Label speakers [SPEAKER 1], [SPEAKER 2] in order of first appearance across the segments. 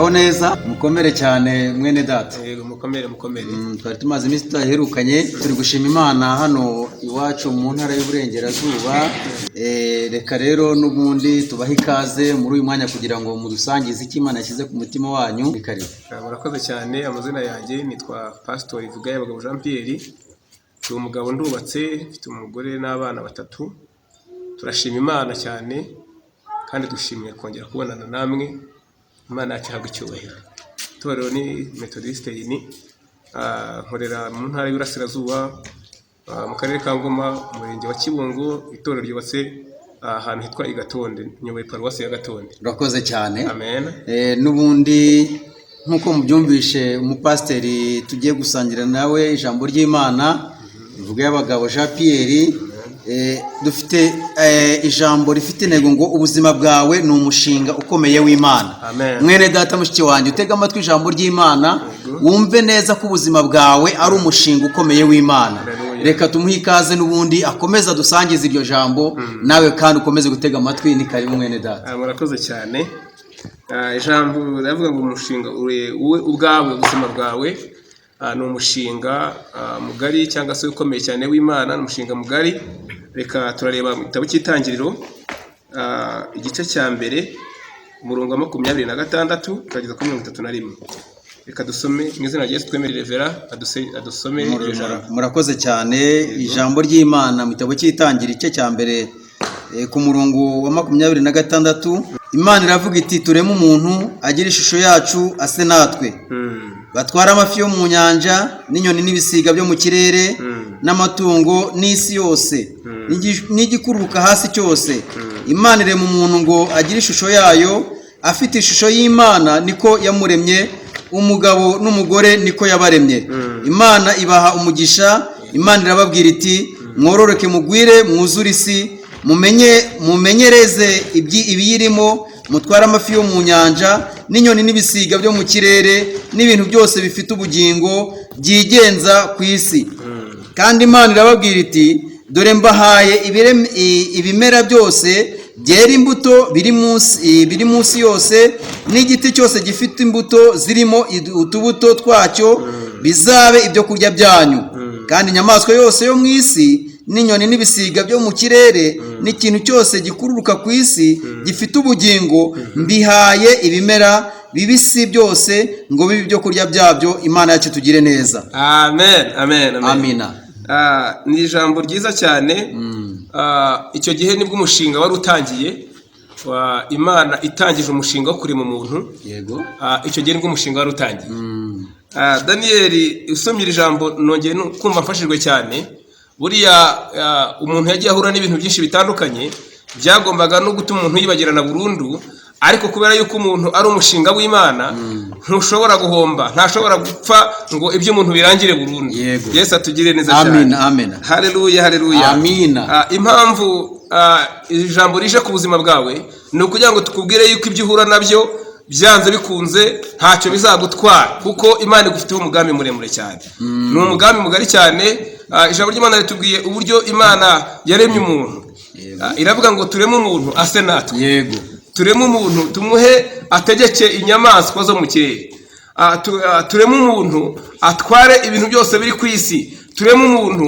[SPEAKER 1] Muraho neza, mukomere cyane mwene data.
[SPEAKER 2] Yego, mukomere, mukomere.
[SPEAKER 1] Twari tumaze iminsi tutaherukanye. Turi gushima Imana hano iwacu mu ntara y'Uburengerazuba. Reka rero n'ubundi tubahe ikaze muri uyu mwanya kugira ngo mudusangize icyo Imana yashyize ku mutima wanyu. Ni karibu.
[SPEAKER 2] Murakoze cyane. Amazina yanjye nitwa Pasitori Vugayabagabo Jean Pierre. Ndi umugabo, ndubatse, mfite umugore n'abana batatu. Turashima Imana cyane kandi dushimiye kongera kubonana namwe. Imana yacu ihabwa icyubahiro. Itorero ni Methodiste Unie. Nkorera mu ntara y'Iburasirazuba, mu karere ka Ngoma, umurenge wa Kibungo. Itorero ryubatse ahantu hitwa i Gatonde. Nyoboye paruwasi ya Gatonde.
[SPEAKER 1] Urakoze cyane.
[SPEAKER 2] Amen.
[SPEAKER 1] N'ubundi nk'uko mubyumvishe, umupasiteri tugiye gusangira nawe ijambo ry'Imana, Vugayabagabo Jean Pierre. Dufite ijambo rifite intego ngo ubuzima bwawe ni umushinga ukomeye w'Imana.
[SPEAKER 2] Amen.
[SPEAKER 1] Mwene data, mushiki wanjye, utega amatwi ijambo ry'Imana, wumve neza ko ubuzima bwawe ari umushinga ukomeye w'Imana.
[SPEAKER 2] Hallelujah.
[SPEAKER 1] Reka tumuhe ikaze n'ubundi akomeze adusangize iryo jambo, nawe kandi ukomeze gutega amatwi. Ni karibu mwene data.
[SPEAKER 2] Murakoze cyane. Ijambo riravuga ngo umushinga wowe ubwawe, ubuzima bwawe ni umushinga mugari cyangwa se ukomeye cyane w'Imana, ni umushinga mugari. Reka turareba mu gitabo cy'Itangiriro, igice cya mbere, umurongo wa 26 tukageza kuri 31. Reka dusome mu izina rya Yesu. Twemere Revera adusome iryo jambo.
[SPEAKER 1] Murakoze cyane. Ijambo ry'Imana mu gitabo cy'Itangira, igice cya mbere, ku murongo wa 26, Imana iravuga iti: "Tureme umuntu agira ishusho yacu, ase natwe, batware amafi yo mu nyanja n'inyoni n'ibisiga byo mu kirere n'amatungo n'isi yose n'igikururuka hasi cyose." Imana irema umuntu ngo agire ishusho yayo, afite ishusho y'Imana niko yamuremye, umugabo n'umugore niko yabaremye. Imana ibaha umugisha. Imana irababwira iti: "Mwororoke mugwire, mwuzure isi, mumenye mumenyereze ibiyirimo, mutware amafi yo mu nyanja n'inyoni n'ibisiga byo mu kirere n'ibintu byose bifite ubugingo byigenza ku isi." Kandi Imana irababwira iti: "Dore mbahaye ibimera byose byera imbuto biri munsi yose, n'igiti cyose gifite imbuto zirimo utubuto twacyo, bizabe ibyo kurya byanyu. Kandi inyamaswa yose yo mu isi n'inyoni n'ibisiga byo mu kirere n'ikintu cyose gikururuka ku isi gifite ubugingo, mbihaye ibimera bibisi byose ngo bibe ibyo kurya byabyo." Imana yacu tugire neza.
[SPEAKER 2] Amen, amen, amen.
[SPEAKER 1] Amina.
[SPEAKER 2] Ni ijambo ryiza cyane. Icyo gihe nibwo umushinga wari utangiye. Imana itangije umushinga wo kurema umuntu. Icyo gihe nibwo umushinga wari utangiye. Daniyeli, usomye iri jambo nongeye kumva mfashijwe cyane. Buriya umuntu yagiye ahura n'ibintu byinshi bitandukanye byagombaga no gutuma umuntu yibagirana burundu, ariko kubera yuko umuntu ari umushinga w'Imana, ntushobora guhomba, ntashobora gupfa ngo ibyo umuntu birangire burundu. Yesu atugirire neza cyane.
[SPEAKER 1] Amina, amina.
[SPEAKER 2] Haleluya, haleluya.
[SPEAKER 1] Amina.
[SPEAKER 2] Impamvu ijambo rije ku buzima bwawe ni ukugira ngo tukubwire yuko ibyo uhura nabyo byanze bikunze ntacyo bizagutwara, kuko Imana igufiteho umugambi muremure cyane, ni umugambi mugari cyane. Ijambo ry'Imana ritubwiye uburyo Imana yaremye umuntu. Iravuga ngo tureme umuntu ase natwe, tureme umuntu tumuhe ategeke inyamaswa zo mu kirere, tureme umuntu atware ibintu byose biri ku isi, tureme umuntu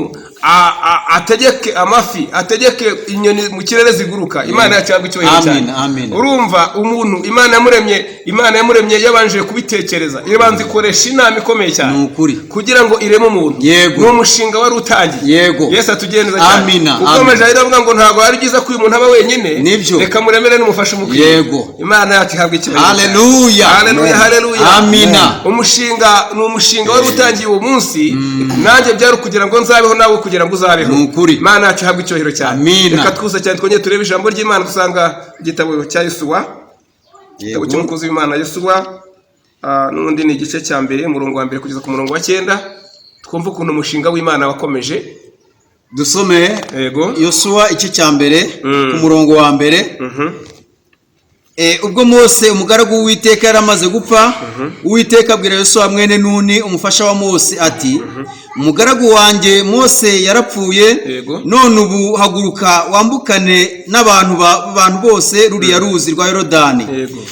[SPEAKER 2] ategeke amafi, ategeke inyoni mu kirere ziguruka. Imana yacu yabwa icyubahiro cyane.
[SPEAKER 1] Amen, amen.
[SPEAKER 2] Urumva, umuntu Imana yamuremye, Imana yamuremye yabanje kubitekereza, ibanza ikoresha inama ikomeye cyane
[SPEAKER 1] Ni ukuri.
[SPEAKER 2] kugira ngo ireme umuntu. Ni umushinga wari utangiye. Yesu atugeneza cyane.
[SPEAKER 1] Amina,
[SPEAKER 2] Ukomeje
[SPEAKER 1] amina.
[SPEAKER 2] aravuga ngo ntabwo ari byiza ko uyu muntu aba wenyine, reka muremere n'umufasha umukwiye. Imana yacu ihabwa icyubahiro cyane.
[SPEAKER 1] Haleluya.
[SPEAKER 2] Haleluya, haleluya.
[SPEAKER 1] Amina.
[SPEAKER 2] Umushinga ni umushinga wari utangiye uwo munsi. Nanjye byari ukugira ngo nzabeho, nawe kugira ngo uzabeho.
[SPEAKER 1] Ni ukuri.
[SPEAKER 2] Imana yacu ihabwa icyubahiro cyane.
[SPEAKER 1] Amina.
[SPEAKER 2] Reka twuse cyane, twongere turebe ijambo ry'Imana. Dusanga igitabo cya Yosuwa, igitabo cy'umukozi w'Imana Yosuwa, n'ubundi ni igice cya mbere, umurongo wa mbere kugeza ku murongo wa cyenda, twumve ukuntu umushinga w'Imana wakomeje.
[SPEAKER 1] Dusome.
[SPEAKER 2] Yego.
[SPEAKER 1] Yosuwa igice cya mbere, ku murongo wa mbere. Ubwo Mose umugaragu w'Uwiteka yari amaze gupfa, Uwiteka abwira Yosuwa mwene Nuni, umufasha wa Mose, ati: "Umugaragu wanjye Mose yarapfuye. None ubu haguruka, wambukane n'abantu bantu bose ruriya ruzi rwa Yorodani,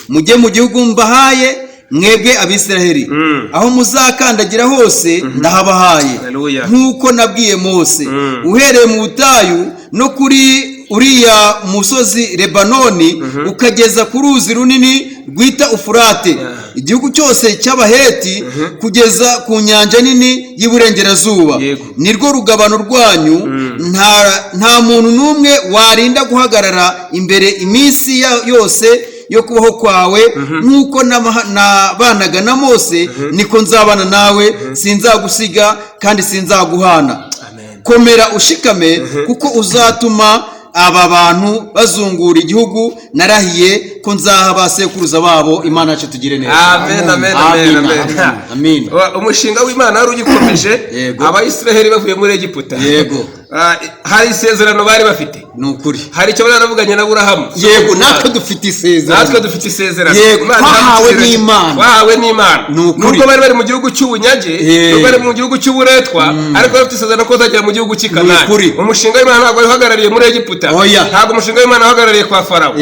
[SPEAKER 1] mujye mu gihugu mbahaye." Mwebwe Abisiraheli, aho muzakandagira hose ndahabahaye,
[SPEAKER 2] Haleluya.
[SPEAKER 1] nk'uko nabwiye Mose, uhereye mu butayu no kuri uriya musozi Lebanoni, ukageza ku ruzi runini rwita Ufurate, igihugu cyose cy'Abaheti, kugeza ku nyanja nini y'iburengerazuba, nirwo rugabano rwanyu. Nta muntu n'umwe warinda guhagarara imbere iminsi yose yo kubaho kwawe. Nk'uko nabanaga na Mose, niko nzabana nawe, sinzagusiga kandi sinzaguhana.
[SPEAKER 2] Amen.
[SPEAKER 1] Komera ushikame, kuko uzatuma aba bantu bazungura igihugu narahiye ko nzaha ba sekuruza babo. Imana yacu tugire neza.
[SPEAKER 2] Amen, amen, amen, amen.
[SPEAKER 1] Amen.
[SPEAKER 2] Umushinga w'Imana wari ugikomeje. Abayisiraheli bavuye muri Egiputa, hari isezerano bari bafite.
[SPEAKER 1] Ni ukuri.
[SPEAKER 2] Hari icyo bari baravuganye na Aburahamu.
[SPEAKER 1] Yego, natwe dufite isezerano.
[SPEAKER 2] Natwe dufite isezerano. Imana
[SPEAKER 1] Twahawe
[SPEAKER 2] ihamye
[SPEAKER 1] n'Imana.
[SPEAKER 2] Twahawe n'Imana.
[SPEAKER 1] Ni ukuri.
[SPEAKER 2] Nubwo bari bari mu gihugu cy'ubunyage, nubwo bari mu gihugu cy'uburetwa, ariko bafite isezerano ko bazagera mu gihugu cy'i
[SPEAKER 1] Ni
[SPEAKER 2] Kanani.
[SPEAKER 1] ukuri.
[SPEAKER 2] Umushinga w'Imana ntabwo wari uhagarariye muri Egiputa.
[SPEAKER 1] Oya.
[SPEAKER 2] Ntabwo umushinga w'Imana uhagarariye kwa Farawo.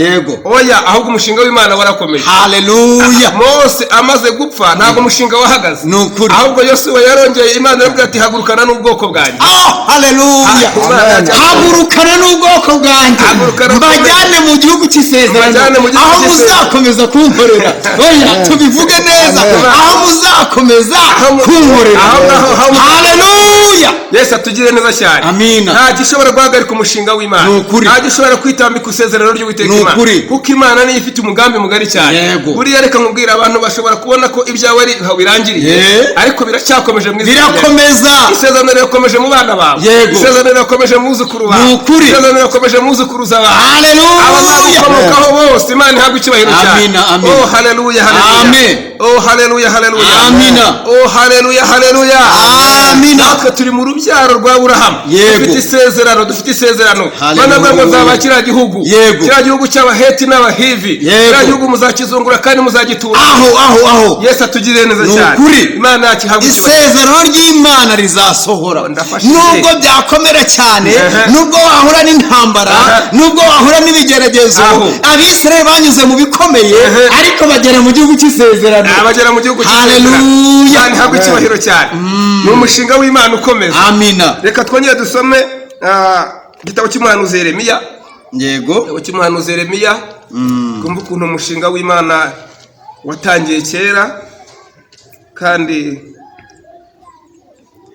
[SPEAKER 2] Oya, ahubwo umushinga w'Imana warakomeje.
[SPEAKER 1] Haleluya.
[SPEAKER 2] Mose amaze gupfa, ntabwo umushinga wahagaze.
[SPEAKER 1] Ni ukuri.
[SPEAKER 2] Ahubwo Yosuwa yarongeye, Imana iramubwira ati: "Hagurukana n'ubwoko bwanjye."
[SPEAKER 1] Ah, haleluya.
[SPEAKER 2] Imana
[SPEAKER 1] Hagurukana n'ubwoko bwanjye,
[SPEAKER 2] Hagurukana
[SPEAKER 1] mbajyane mu gihugu cy'isezerano,
[SPEAKER 2] Mbajyane mu gihugu
[SPEAKER 1] aho
[SPEAKER 2] cy'isezerano.
[SPEAKER 1] muzakomeza kunkorera. Oya, tubivuge neza, aho muzakomeza kunkorera.
[SPEAKER 2] Aho ngaho,
[SPEAKER 1] Haleluya.
[SPEAKER 2] Yesu atugire neza cyane.
[SPEAKER 1] Amina.
[SPEAKER 2] Nta gishobora guhagarika umushinga w'Imana.
[SPEAKER 1] Ni ukuri.
[SPEAKER 2] Nta gishobora kwitambika isezerano ry'Uwiteka
[SPEAKER 1] Ni
[SPEAKER 2] Imana.
[SPEAKER 1] ukuri.
[SPEAKER 2] Kuko Imana niyo ifite umugambi mugari cyane. Buriya reka nkubwire, abantu bashobora kubona ko ibyawe ari aho birangiriye, ariko biracyakomeje mu izina rya Yesu.
[SPEAKER 1] Birakomeza.
[SPEAKER 2] Isezerano rirakomeje mu bana bawe.
[SPEAKER 1] Yego.
[SPEAKER 2] Isezerano rirakomeje mu buzukuru bawe.
[SPEAKER 1] Ni ukuri.
[SPEAKER 2] Isezerano rirakomeje mu buzukuruza bawe,
[SPEAKER 1] Haleluya.
[SPEAKER 2] abazagukomokaho bose. Imana ihabwe icyubahiro cyane.
[SPEAKER 1] Amina, amina.
[SPEAKER 2] Oh, haleluya, haleluya.
[SPEAKER 1] Amen.
[SPEAKER 2] Oh, haleluya, haleluya.
[SPEAKER 1] Amina.
[SPEAKER 2] Oh, haleluya, haleluya.
[SPEAKER 1] Amina.
[SPEAKER 2] Natwe turi mu rubyaro rwa Aburahamu. Dufite isezerano, dufite isezerano.
[SPEAKER 1] Haleluya.
[SPEAKER 2] Bana bwo nzaba kiriya gihugu, kiriya gihugu cy'Abaheti n'Abahivi, kiriya gihugu muzakizungura kandi muzagitura.
[SPEAKER 1] Aho, aho, aho.
[SPEAKER 2] Yesu atugirire neza
[SPEAKER 1] Ni
[SPEAKER 2] cyane.
[SPEAKER 1] ukuri.
[SPEAKER 2] Imana yacu ihabwe icyubahiro.
[SPEAKER 1] Isezerano ry'Imana rizasohora.
[SPEAKER 2] Ndafashije.
[SPEAKER 1] Nubwo byakomera cyane, nubwo wahura n'intambara, nubwo wahura n'ibigeragezo, Abisirayeli banyuze mu bikomeye, ariko bagera mu gihugu cy'isezerano.
[SPEAKER 2] Abagera mu gihugu.
[SPEAKER 1] Haleluya.
[SPEAKER 2] Imana ihabwe icyubahiro cyane. Ni umushinga w'Imana ukomeza.
[SPEAKER 1] Amina.
[SPEAKER 2] Reka twongere dusome igitabo cy'umuhanuzi Yeremiya. Igitabo cy'umuhanuzi Yeremiya, twumve ukuntu umushinga w'Imana watangiye kera. Kandi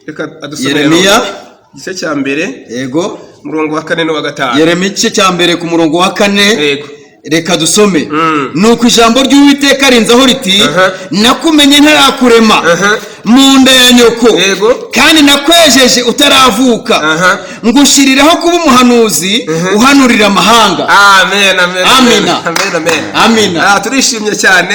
[SPEAKER 2] reka adusomere
[SPEAKER 1] Yeremiya.
[SPEAKER 2] igice cya mbere, umurongo wa 4 n'uwa 5.
[SPEAKER 1] Yeremiya igice cya mbere ku murongo wa 4. Reka dusome. Nuko ijambo ry'Uwiteka rinzaho riti: "Nakumenye ntarakurema mu nda ya nyoko, kandi nakwejeje utaravuka, ngushyiriraho kuba umuhanuzi uhanurira amahanga."
[SPEAKER 2] Amen, amen.
[SPEAKER 1] Amina.
[SPEAKER 2] Amen, amen.
[SPEAKER 1] Amina.
[SPEAKER 2] Ah, turishimye cyane.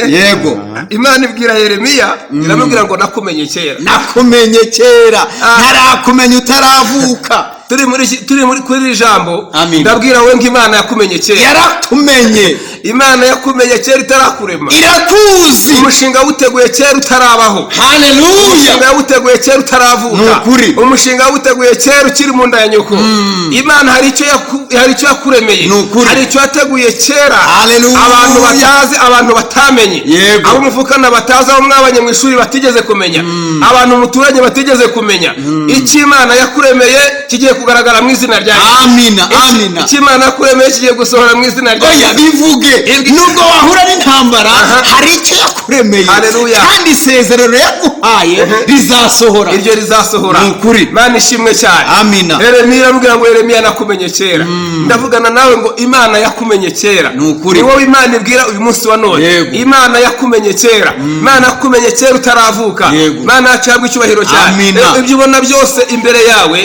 [SPEAKER 2] Imana ibwira Yeremiya, iramubwira ngo: "Nakumenye kera."
[SPEAKER 1] Nakumenye kera, ntarakumenya utaravuka.
[SPEAKER 2] Turi muri kuri iri jambo,
[SPEAKER 1] Amina.
[SPEAKER 2] ndabwira wowe ngo Imana yakumenye kera.
[SPEAKER 1] Yaratumenye.
[SPEAKER 2] Imana yakumenye kera itarakurema.
[SPEAKER 1] Irakuzi.
[SPEAKER 2] Umushinga wawuteguye kera utarabaho.
[SPEAKER 1] Haleluya.
[SPEAKER 2] Umushinga yawuteguye kera utaravuka.
[SPEAKER 1] Ni ukuri.
[SPEAKER 2] Umushinga yawuteguye kera ukiri mu nda ya nyoko. Imana hari icyo yakuremeye.
[SPEAKER 1] Ni ukuri.
[SPEAKER 2] Hari icyo yateguye kera.
[SPEAKER 1] Haleluya.
[SPEAKER 2] Abantu batazi, abantu batamenye, abo muvukana batazi, abo mwabanye mu ishuri batigeze kumenya, abantu muturanye batigeze kumenya, icyo Imana yakuremeye kigiye kugaragara mu izina rya Yesu.
[SPEAKER 1] Amina, amina.
[SPEAKER 2] Icyo Imana yakuremeye kigiye gusohora mu izina rya
[SPEAKER 1] Oya,
[SPEAKER 2] Yesu.
[SPEAKER 1] bivuge, nubwo wahura n'intambara, hari icyo yakuremeye,
[SPEAKER 2] Haleluya.
[SPEAKER 1] kandi isezerano yaguhaye rizasohora.
[SPEAKER 2] Iryo rizasohora.
[SPEAKER 1] Ni ukuri.
[SPEAKER 2] Imana ishimwe cyane.
[SPEAKER 1] Amina.
[SPEAKER 2] Yeremiya aramubwira ngo: "Yeremiya, nakumenye kera." Ndavugana nawe ngo Imana yakumenye kera.
[SPEAKER 1] Ni ukuri.
[SPEAKER 2] Ni wowe Imana ibwira uyu munsi wa none. Imana yakumenye kera, Imana yakumenye kera utaravuka. Imana yacu ihabwe icyubahiro cyane.
[SPEAKER 1] Amina.
[SPEAKER 2] Ibyo ubona byose imbere yawe,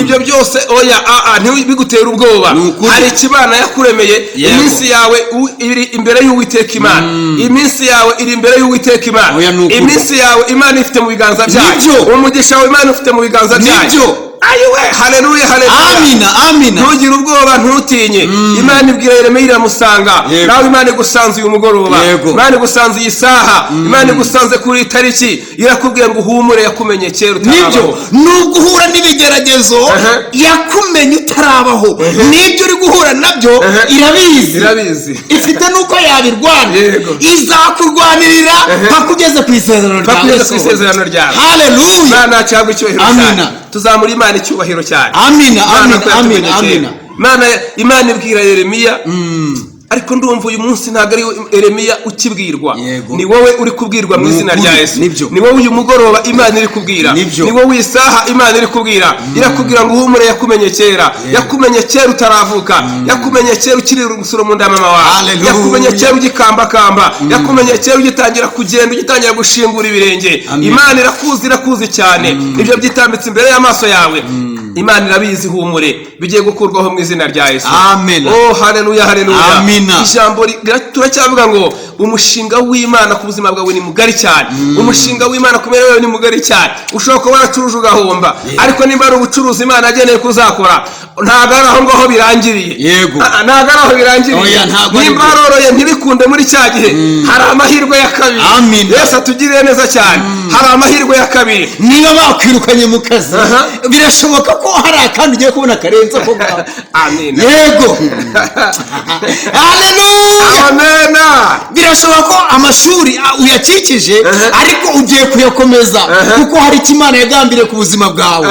[SPEAKER 2] ibyo byose, oya, ntibigutere ubwoba.
[SPEAKER 1] Ni ukuri.
[SPEAKER 2] Hari icyo Imana yakuremeye. Iminsi yawe iri imbere y'Uwiteka Imana. Iminsi yawe iri imbere y'Uwiteka Imana.
[SPEAKER 1] Oya, ni ukuri.
[SPEAKER 2] Iminsi yawe Imana ifite mu biganza byayo.
[SPEAKER 1] Nibyo.
[SPEAKER 2] Umugisha wawe Imana ufite mu biganza byayo.
[SPEAKER 1] Nibyo.
[SPEAKER 2] Ayiwe, haleluya, haleluya.
[SPEAKER 1] Amina, amina.
[SPEAKER 2] Ntugire ubwoba, ntutinye. Imana ibwira Yeremiya, iramusanga. Nawe Imana igusanze uyu mugoroba, Imana igusanze iyi saha, Imana igusanze kuri iyi tariki, irakubwira ngo uhumure, yakumenye kera
[SPEAKER 1] Nibyo.
[SPEAKER 2] utarabaho.
[SPEAKER 1] Nubwo uhura n'ibigeragezo.
[SPEAKER 3] Remezo yakumenye utarabaho, n'ibyo uri guhura nabyo irabizi.
[SPEAKER 2] Irabizi.
[SPEAKER 3] Ifite n'uko yabirwana. Izakurwanirira paka ugeze ku isezerano
[SPEAKER 2] Paka
[SPEAKER 3] ryawe.
[SPEAKER 2] ugeze ku isezerano ryawe.
[SPEAKER 3] Haleluya.
[SPEAKER 2] Imana cyangwa icyubahiro
[SPEAKER 1] Amina.
[SPEAKER 2] cyane. Tuzamura Imana icyubahiro cyane.
[SPEAKER 1] Amina.
[SPEAKER 2] Imana
[SPEAKER 1] Amina.
[SPEAKER 2] ko yatumenye
[SPEAKER 1] Amina.
[SPEAKER 2] kera.
[SPEAKER 1] Amina.
[SPEAKER 2] Imana ibwira Yeremiya, ariko ndumva uyu munsi ntabwo ari Yeremiya ukibwirwa. Ni wowe uri kubwirwa mu
[SPEAKER 1] Ni
[SPEAKER 2] izina rya
[SPEAKER 1] ukuri,
[SPEAKER 2] Yesu.
[SPEAKER 1] nibyo.
[SPEAKER 2] Ni wowe uyu mugoroba Imana iri kubwira.
[SPEAKER 1] Nibyo.
[SPEAKER 2] Ni wowe iyi saha Imana iri kubwira. Irakubwira ngo uhumure, yakumenye kera, yakumenye kera utaravuka, yakumenye kera ukiri urusoro mu nda ya mama wawe.
[SPEAKER 1] Hallelujah.
[SPEAKER 2] Yakumenye kera ugikambakamba, yakumenye kera ugitangira kugenda, ugitangira gushingura ibirenge.
[SPEAKER 1] Amen.
[SPEAKER 2] Imana irakuzi, irakuzi cyane. Ibyo byitambitse imbere y'amaso yawe, Imana irabizi. Humure, bigiye gukurwaho mu izina rya Yesu.
[SPEAKER 1] Amen.
[SPEAKER 2] Oh, haleluya, haleluya.
[SPEAKER 1] Amina.
[SPEAKER 2] Ijambo turacyavuga ngo umushinga w'Imana ku buzima bwawe ni mugari cyane. Umushinga w'Imana ku mibereho yawe ni mugari cyane. Ushobora kuba waracuruje ugahomba, ariko nimba ari ubucuruzi Imana yageneye kuzakora, ntabwo ari aho ngaho birangiriye. Ah, ntabwo ari aho birangiriye.
[SPEAKER 1] Oya, ntabwo ari
[SPEAKER 2] Nimba
[SPEAKER 1] byo.
[SPEAKER 2] waroroye ntibikunde muri cya gihe, hari amahirwe ya kabiri.
[SPEAKER 1] Amina.
[SPEAKER 2] Yesu atugirire neza cyane. Hari amahirwe ya kabiri.
[SPEAKER 3] Niba bakwirukanye mu kazi, birashoboka ko hari akandi ugiye kubona karenze ako ngako.
[SPEAKER 2] Amina.
[SPEAKER 3] Yego, haleluya.
[SPEAKER 2] Amena.
[SPEAKER 3] Birashoboka ko amashuri uyakikije, ariko ugiye kuyakomeza kuko hari icyo Imana yagambiriye ku buzima bwawe.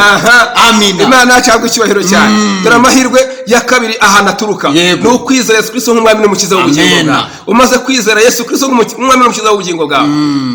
[SPEAKER 3] Amina.
[SPEAKER 2] Imana yacu ihabwe icyubahiro cyane. Dore amahirwe ya kabiri ahantu aturuka ni ukwizera Yesu Kristo nk'umwami n'umukiza w'ubugingo
[SPEAKER 1] Amen.
[SPEAKER 2] bwawe. Umaze kwizera Yesu Kristo nk'umwami n'umukiza w'ubugingo bwawe,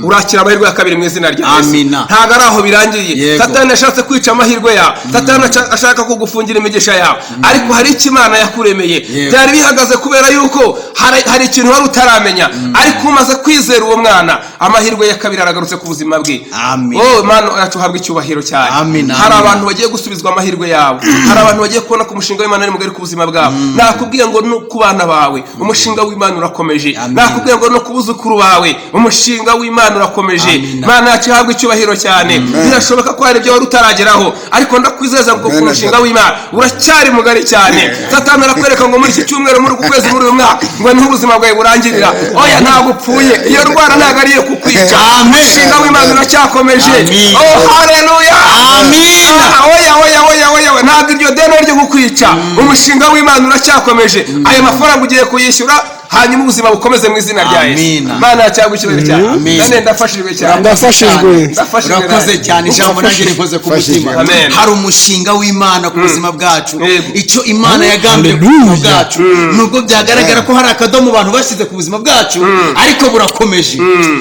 [SPEAKER 2] urakira amahirwe ya kabiri mu izina rya Yesu.
[SPEAKER 1] Amina.
[SPEAKER 2] Ntabwo ari aho birangiriye. Satani yashatse kwica amahirwe yawe, Satani ashaka kugufungira imigisha yawe, ariko hari icyo Imana yakuremeye. Byari bihagaze kubera yuko hari ikintu wari utaramenya, ariko umaze kwizera uwo mwana, amahirwe ya kabiri aragarutse ku buzima bwe.
[SPEAKER 1] Amen.
[SPEAKER 2] Oh, Imana yacu uhabwe icyubahiro cyane.
[SPEAKER 1] Amen,
[SPEAKER 2] Hari
[SPEAKER 1] amen.
[SPEAKER 2] abantu bagiye gusubizwa amahirwe yawe. Hari abantu bagiye kubona ko umushinga w'Imana ari mugari ku buzima bwabo. Nakubwiye ngo no ku bana bawe umushinga w'Imana urakomeje.
[SPEAKER 1] Amen.
[SPEAKER 2] Nakubwiye ngo no ku buzukuru bawe umushinga w'Imana urakomeje.
[SPEAKER 1] Amen.
[SPEAKER 2] Imana yacu ihabwe icyubahiro cyane. Birashoboka ko hari ibyo wari utarageraho, ariko ndakwizeza ngo ku
[SPEAKER 4] Amen.
[SPEAKER 2] mushinga w'Imana uracyari mugari cyane. Satani arakwereka ngo muri iki cyumweru, muri uku kwezi, muri uyu mwaka, ngo niho ubuzima bwawe burangirira. Oya, ntabwo upfuye. Iyo ndwara ntabwo ari iyo kukwica.
[SPEAKER 1] Amen.
[SPEAKER 2] Umushinga w'Imana uracyakomeje.
[SPEAKER 1] Amen.
[SPEAKER 2] Oh, haleluya.
[SPEAKER 1] Amina.
[SPEAKER 2] Ah, oya, oya, oya, oya, oya, ntabwo iryo deni ryo kukwica. Umushinga w'Imana uracyakomeje. Ayo mafaranga ugiye kuyishyura, hanyuma ubuzima bukomeze mu izina rya Yesu.
[SPEAKER 1] Amina.
[SPEAKER 2] Imana yacyagwa icyubahiro cyane.
[SPEAKER 1] Amen.
[SPEAKER 2] Nane ndafashijwe cyane.
[SPEAKER 4] Ndafashijwe.
[SPEAKER 2] Ndafashijwe
[SPEAKER 1] Urakoze
[SPEAKER 2] nanjye.
[SPEAKER 1] cyane. Ijambo nanjye rikoze ku mutima.
[SPEAKER 2] Amen.
[SPEAKER 1] Hari umushinga w'Imana ku buzima bwacu. Icyo Imana yagambiriye ku buzima
[SPEAKER 4] Hallelujah.
[SPEAKER 1] bwacu, nubwo byagaragara ko hari akadomo abantu bashyize ku buzima bwacu, ariko burakomeje,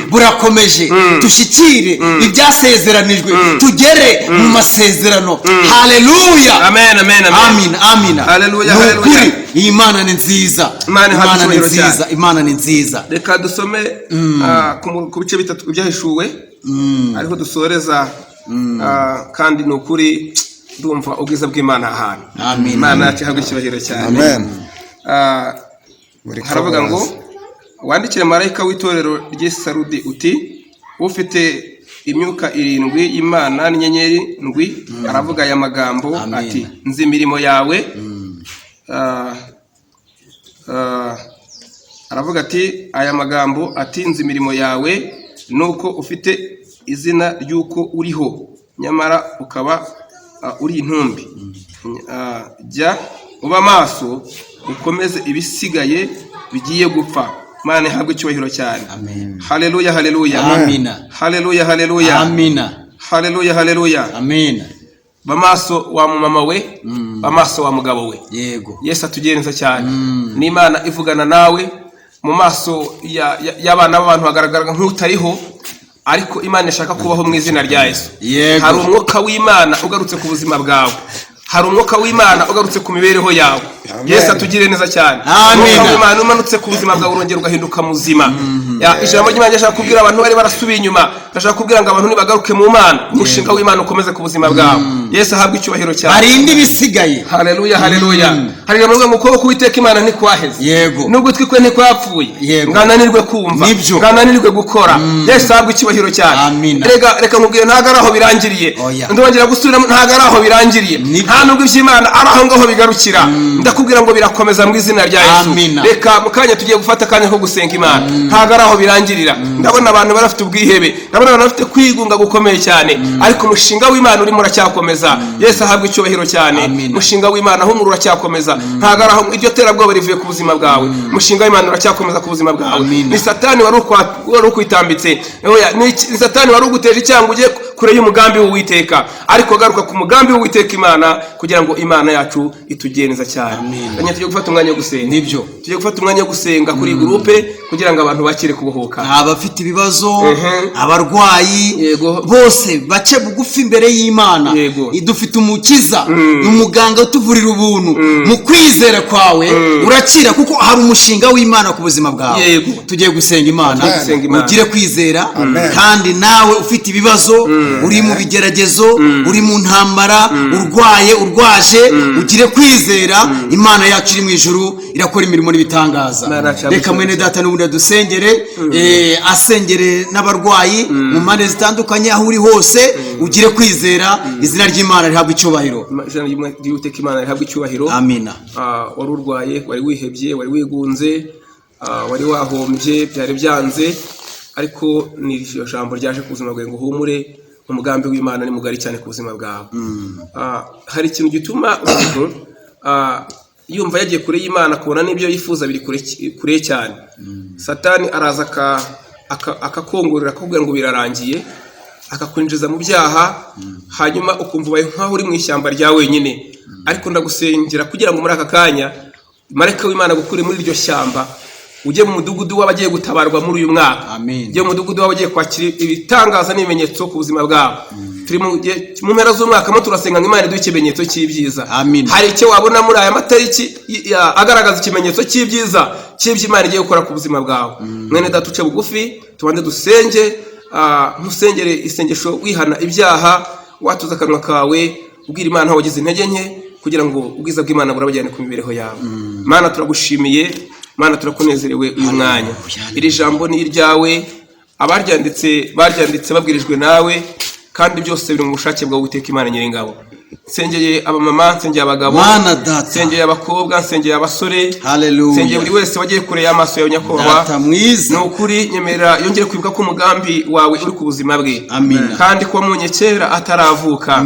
[SPEAKER 1] burakomeje. Dushyikire ibyasezeranijwe, tugere mu masezerano. Haleluya.
[SPEAKER 2] Amen, amen, amen.
[SPEAKER 1] Amina, amina.
[SPEAKER 2] Haleluya,
[SPEAKER 1] Ni
[SPEAKER 2] haleluya.
[SPEAKER 1] ukuri, iyi Mana ni nziza.
[SPEAKER 2] Imana ihabwe
[SPEAKER 1] Imana ni
[SPEAKER 2] icyubahiro cyane.
[SPEAKER 1] nziza, Imana ni nziza.
[SPEAKER 2] Reka dusome ku bice bitatu byahishuwe, ariho dusoreza. Kandi ni ukuri ndumva ubwiza bw'Imana ahantu.
[SPEAKER 1] Amen.
[SPEAKER 2] Imana yacu ihabwe icyubahiro cyane.
[SPEAKER 4] Amen. Buri
[SPEAKER 2] Haravuga ngo:
[SPEAKER 4] kabaza.
[SPEAKER 2] "Wandikire marayika w'itorero ry'i Sarudi uti: ufite imyuka irindwi y'Imana n'inyenyeri ndwi aravuga aya magambo
[SPEAKER 1] Amen.
[SPEAKER 2] ati: nzi imirimo yawe." Aravuga ati aya magambo ati: "Nzi imirimo yawe, nuko ufite izina ry'uko uriho, nyamara ukaba uri intumbi. Jya uba maso, ukomeze ibisigaye bigiye gupfa." Imana ihabwe icyubahiro cyane.
[SPEAKER 1] Amen.
[SPEAKER 2] Haleluya, haleluya.
[SPEAKER 1] Amina.
[SPEAKER 2] Haleluya, haleluya.
[SPEAKER 1] Amina.
[SPEAKER 2] Haleluya, haleluya.
[SPEAKER 1] Amina.
[SPEAKER 2] Ba maso wa mama we, ba maso wa mugabo we. Yesu atugenza cyane. N'Imana ivugana nawe mu maso y'abana b'abantu hagaragara nk'utariho, ariko Imana ishaka kubaho mu izina rya Yesu. Hari umwuka w'Imana ugarutse ku buzima bwawe, hari umwuka w'Imana ugarutse ku mibereho yawe.
[SPEAKER 4] Amen.
[SPEAKER 2] Yesu atugirire neza cyane.
[SPEAKER 1] Amen.
[SPEAKER 2] Umwuka w'Imana umanutse ku buzima bwawe, urongera ugahinduka muzima. Ijambo ry'Imana rishaka kubwira abantu bari barasubiye inyuma, rishaka kubwira ngo abantu nibagaruke mu Mana, umushinga w'Imana ukomeze ku buzima bwawe. Yesu ahabwe icyubahiro cyane.
[SPEAKER 1] Barinde ibisigaye.
[SPEAKER 2] Haleluya, haleluya. Hari ijambo rivuga ngo ukuboko k'Uwiteka Imana ntikwaheze, n'ugutwi kwe ntikwapfuye,
[SPEAKER 1] Yego.
[SPEAKER 2] ngo ananirwe kumva,
[SPEAKER 1] Nibyo.
[SPEAKER 2] ngo ananirwe gukora. Yesu ahabwe icyubahiro cyane.
[SPEAKER 1] Amina.
[SPEAKER 2] Reka nkubwire, ntabwo ari aho birangiriye.
[SPEAKER 1] Oya.
[SPEAKER 2] Ndongera gusubiramo, ntabwo ari aho birangiriye.
[SPEAKER 1] Nibyo.
[SPEAKER 2] Nta nubwo iby'Imana ari aho ngaho bigarukira, ndakubwira ngo birakomeza mu izina rya Yesu.
[SPEAKER 3] Amina.
[SPEAKER 2] Reka mu kanya tugiye gufata akanya ko gusenga Imana, ntabwo ari aho birangirira. Ndabona abantu barafite ubwihebe, ndabona abantu bafite kwigunga gukomeye cyane, ariko umushinga w'Imana urimo uracyakomeza. Yesu ahabwa icyubahiro cyane.
[SPEAKER 3] Amina.
[SPEAKER 2] Umushinga w'Imana humura uracyakomeza, ntabwo ari aho iryo terabwoba rivuye ku buzima bwawe. Umushinga w'Imana uracyakomeza ku buzima bwawe.
[SPEAKER 3] Amina.
[SPEAKER 2] Ni Satani wari ukwitambitse. Oya, ni Satani wari uguteje icyango ugiye kure y'umugambi w'Uwiteka, ariko garuka ku mugambi w'Uwiteka Imana, kugira ngo Imana yacu itugeneza cyane.
[SPEAKER 3] Amina.
[SPEAKER 2] Kanya tugiye gufata umwanya wo gusenga.
[SPEAKER 3] Nibyo.
[SPEAKER 2] Tugiye gufata umwanya wo gusenga kuri iyi groupe kugira ngo abantu bakire kubohoka.
[SPEAKER 1] Abafite ibibazo, abarwayi,
[SPEAKER 2] Yego.
[SPEAKER 1] bose bace bugufi imbere y'Imana.
[SPEAKER 2] Yego.
[SPEAKER 1] Dufite umukiza, ni umuganga utuvurira ubuntu. Mu kwizera kwawe urakira, kuko hari umushinga w'Imana ku buzima bwawe.
[SPEAKER 2] Yego.
[SPEAKER 1] Tugiye gusenga Imana.
[SPEAKER 2] Tugiye gusenga Imana.
[SPEAKER 1] Ugire kwizera.
[SPEAKER 4] Amen.
[SPEAKER 1] Kandi nawe ufite ibibazo, uri mu bigeragezo, uri mu ntambara, urwaye, urwaje, ugire kwizera. Imana yacu iri mu ijuru irakora imirimo n'ibitangaza.
[SPEAKER 2] Imana yacu
[SPEAKER 1] Reka mwene data n'ubundi adusengere, asengere n'abarwayi mu mpande zitandukanye. Aho uri hose ugire kwizera, izina ry'Imana rihabwa icyubahiro.
[SPEAKER 2] Izina ry'Uwiteka Imana rihabwa icyubahiro.
[SPEAKER 1] Amina.
[SPEAKER 2] Wari urwaye, wari wihebye, wari wigunze, wari wahombye, byari byanze, ariko ni iryo jambo ryaje ku buzima bwawe ngo uhumure, umugambi w'Imana ni mugari cyane ku buzima bwawe. Hari ikintu gituma umuntu yumva yagiye kure y'Imana, akabona n'ibyo yifuza biri kure, kure cyane. Satani araza akakongorera, akakubwira ngo birarangiye, akakwinjiza mu byaha, hanyuma ukumva ubaye nk'aho uri mu ishyamba rya wenyine. Ariko ndagusengera kugira ngo muri aka kanya marayika w'Imana gukure muri iryo shyamba, ujye mu mudugudu w'abagiye gutabarwa muri uyu mwaka.
[SPEAKER 1] Amen.
[SPEAKER 2] Ujye mu mudugudu w'abagiye kwakira ibitangaza n'ibimenyetso ku buzima bwabo. Turi mu mpera z'umwaka mo, turasenga ngo Imana iduhe ikimenyetso cy'ibyiza.
[SPEAKER 1] Amen.
[SPEAKER 2] Hari icyo wabona muri aya matariki agaragaza ikimenyetso cy'ibyiza cy'ibyo Imana igiye gukora ku buzima bwawe. Mwene data, uce bugufi, tubanze dusenge. Ntusengere isengesho wihana ibyaha, watuza akanwa kawe, ubwira Imana aho wagize intege nke, kugira ngo ubwiza bw'Imana burabajyane ku mibereho yawe. Mana, turagushimiye. Mana, turakunezerewe uyu mwanya. Iri jambo ni iryawe, abaryanditse baryanditse babwirijwe nawe, kandi byose biri mu bushake bwawe, Uwiteka Imana Nyiringabo. Nsengeye abamama, nsengeye abagabo,
[SPEAKER 1] Mana data.
[SPEAKER 2] nsengeye abakobwa, nsengeye abasore,
[SPEAKER 1] Haleluya.
[SPEAKER 2] nsengeye buri wese wagiye kure y'amaso yawe, nyakubahwa.
[SPEAKER 1] Data mwiza.
[SPEAKER 2] Ni ukuri, nyemerera yongere kwibuka ko umugambi wawe uri ku buzima bwe,
[SPEAKER 1] Amina.
[SPEAKER 2] kandi ko wamunye kera ataravuka.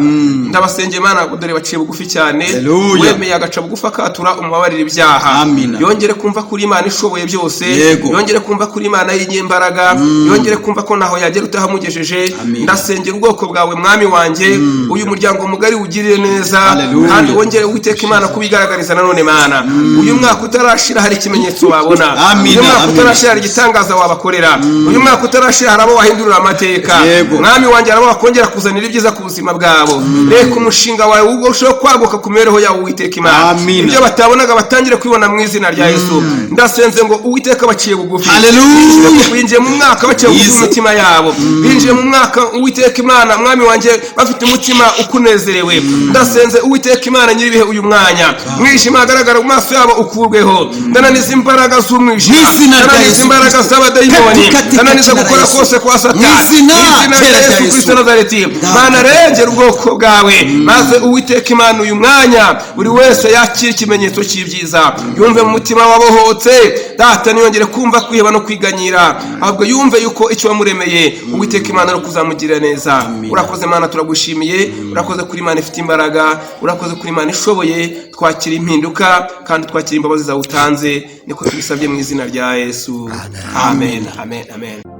[SPEAKER 2] Ndabasengeye Mana, dore baciye bugufi cyane.
[SPEAKER 1] Haleluya.
[SPEAKER 2] Wemeye agaca bugufi akatura, umubabarira ibyaha.
[SPEAKER 1] Amina.
[SPEAKER 2] Yongere kumva kuri Imana ishoboye byose.
[SPEAKER 1] Yego.
[SPEAKER 2] Yongere kumva kuri Imana y'inyembaraga, yongere kumva ko ntaho yagera utahamugejeje.
[SPEAKER 1] Amina.
[SPEAKER 2] Ndasengera ubwoko bwawe, mwami wanjye, uyu muryango mugari ugirire neza.
[SPEAKER 1] Haleluya.
[SPEAKER 2] Kandi wongere, Uwiteka Imana, kubigaragariza nanone. Mana, uyu mwaka utarashira hari ikimenyetso wabona.
[SPEAKER 1] Amina,
[SPEAKER 2] Uyu mwaka
[SPEAKER 1] amina.
[SPEAKER 2] utarashira hari igitangaza wabakorera. Uyu mwaka utarashira hari abo wahindurira amateka.
[SPEAKER 1] Yego.
[SPEAKER 2] Mwami wanjye, hari abo wakongera kuzanira ibyiza ku buzima bwabo. Reka umushinga wawe urusheho kwaguka ku mibereho yawe, Uwiteka Imana.
[SPEAKER 1] Amina.
[SPEAKER 2] Ibyo batabonaga batangire kwibona mu izina rya Yesu. Ndasenze ngo Uwiteka baciye bugufi.
[SPEAKER 1] Haleluya.
[SPEAKER 2] Binjiye mu mwaka baciye bugufi mu
[SPEAKER 1] Yize.
[SPEAKER 2] mitima yabo, binjiye mu mwaka, Uwiteka Imana mwami wanjye, bafite umutima ukunezerewe. Ndasenze, Uwiteka Imana nyiribihe, uyu mwanya mwijima hagaragara mu maso yabo ukurweho. Ndananiza imbaraga z'umwijima,
[SPEAKER 1] Mu izina rya
[SPEAKER 2] ndananiza
[SPEAKER 1] Yesu
[SPEAKER 2] imbaraga
[SPEAKER 1] Kristo.
[SPEAKER 2] z'abadayimoni,
[SPEAKER 1] Katika
[SPEAKER 2] ndananiza
[SPEAKER 1] jina la
[SPEAKER 2] gukora
[SPEAKER 1] Yesu.
[SPEAKER 2] kose kwa Satani
[SPEAKER 1] Mu izina
[SPEAKER 2] mu izina
[SPEAKER 1] rya
[SPEAKER 2] rya Yesu
[SPEAKER 1] Yesu.
[SPEAKER 2] Kristo Nazareti. Mana, rengera ubwoko bwawe, maze Uwiteka Imana uyu mwanya buri wese yakire ikimenyetso cy'ibyiza, yumve mu mutima wabohotse. Data, ntiyongere kumva kwiheba no kwiganyira, ahubwo yumve yuko icyo wamuremeye, Uwiteka Imana, ari ukuzamugirira neza. Urakoze Mana, turagushimiye. Urakoze kuri Imana ifite imbaraga, urakoze kuri Imana ishoboye. Twakira impinduka kandi twakira imbabazi zawe utanze, niko tubisabye mu izina rya Yesu. Amen, amen, amen.